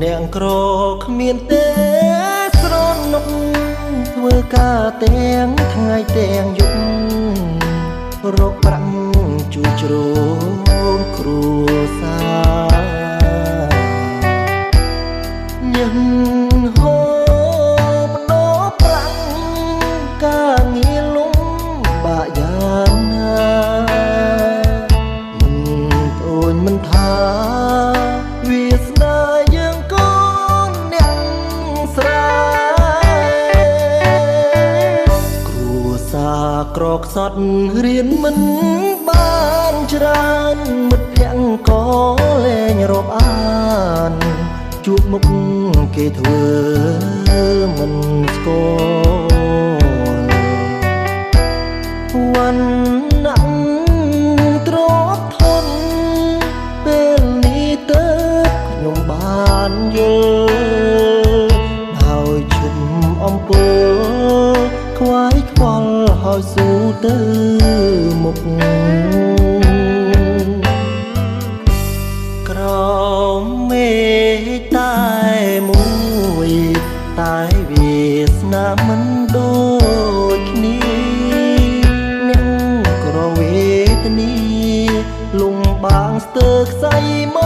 អ្នកក្រគ្មានទេស្រណុកធ្វើការទាំងថ្ងៃទាំងយប់រកប្រាក់ជួយជ្រោមគ្រួសារញឹមហូបដោប្រាក់ការងារលំបាកយ៉ាងណាមិនប្អូនមិនថាវាស្នាយើងកូនអ្នកស្រែគ្រួសារក្រខ្សត់រៀនមិនបានច្រើនមិត្តភក្តិក៏លែងរាប់អានជួបមុខគេធ្វើមិនស្គាល់វណ្ណៈទ្របធនពេលនេះទៅខ្ញុំបានយល់ហើយឈប់អំពើខ្វាយខ្វល់ហើយស៊ូទៅមុខក្រោមមេឃតែមួយតែវាសនាមិនដូចគ្នាអ្នកក្រវេទនីលំបាងស្ទើខ្សែម